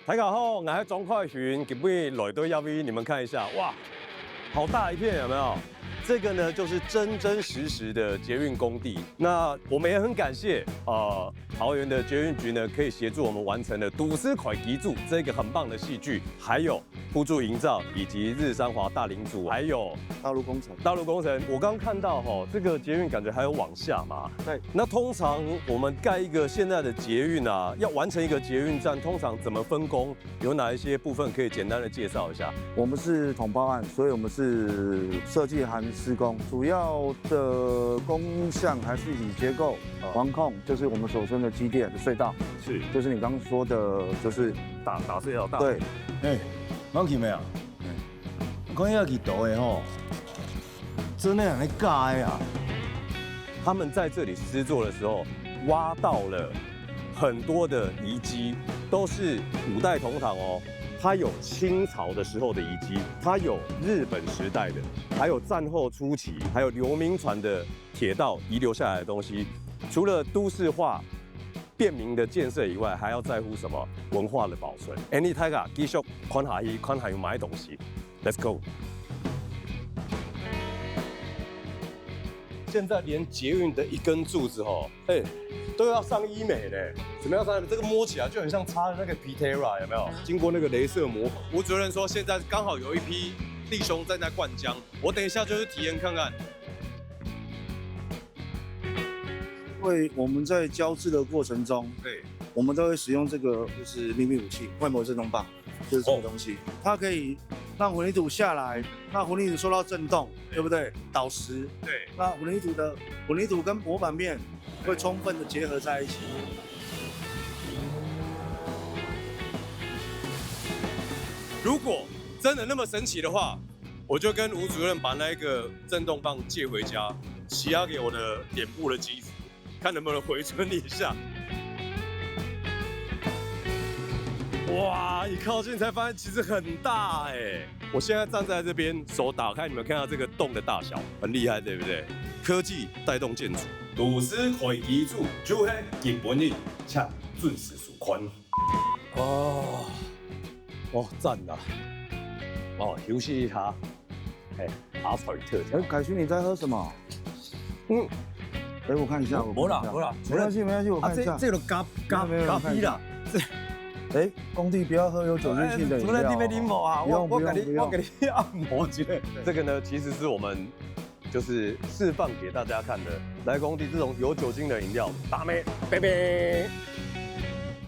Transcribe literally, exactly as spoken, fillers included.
大家好，我是庄凱勛，今晡日來到這位，你們看一下，哇，好大一片，有沒有？這個呢，就是真真實實的捷運工地。那我們也很感謝，呃，桃園的捷運局呢，可以協助我們完成了《都市開機組》這個很棒的戲劇，還有互助營造以及日商華大林組，還有大陸工程。大陸工程，我剛看到吼，這個捷運感覺還有往下嘛。對。那通常我們蓋一個現在的捷運啊，要完成一個捷運站，通常怎麼分工？有哪一些部分可以簡單的介紹一下？我們是統包案，所以我們是設計和施工，主要的工項還是以結構、哦。環控，就是我們所稱的機電隧道，是。就是你剛剛說的，就是大，大隧道，大。對。欸，毛奇妹啊，欸，我看遐个圖的吼，真的很會蓋啊。他們在這裡施作的時候，挖到了很多的遺跡，都是古代銅糖哦。它有清朝的時候的遺跡，它有日本時代的，還有戰後初期，還有劉銘傳的鐵道遺留下來的東西。除了都市化、便民的建設以外，還要在乎什麼？文化的保存。Annie，大家繼續看下去，看還有麼个東西。Let's go。現在連捷運的一根柱子吼，哎，都要上醫美嘞。怎麼樣上醫美？這個摸起來就很像插了那個 Pitera，有沒有？經過那個雷射膜。吳主任說，現在剛好有一批弟兄正在灌漿，我等一下就去體驗看看。因為我們在膠製的過程中，對。我們都會使用這個就是秘密武器——快磨震動棒。 就是這個東西，它可以讓混凝土下來，那混凝土受到震動，對不對？倒蝕，對。那混凝土的，混凝土跟模板面會充分的結合在一起。如果真的那麼神奇的話，我就跟吳主任把那個震動棒借回家，洗壓給我的臉部的肌膚。 看能不能回春一下。哇，一靠近才發現其實很大欸！我現在站在這邊，手打開，你們看到這個洞的大小，很厲害，對不對？科技帶動建築，都市開機組就係日本人，請準時收看。哦，哦，讚啊！哦，休息一下。 嘿，阿財特。欸，凱勳，你在喝什麼？嗯。欸，我看一下，我看一下。無啦，無啦，沒關係，沒關係，我看一下。啊，這，這个咖，咖，沒有，沒有，咖啡啦。這，欸，工地不要喝有酒精性的飲料哦。欸，不然你們啉無啊？不用，我，我給你，不用，不用。我給你按摩之類。這個呢，其實是我們就是示範給大家看的。來工地這種有酒精的飲料，打咩，杯杯。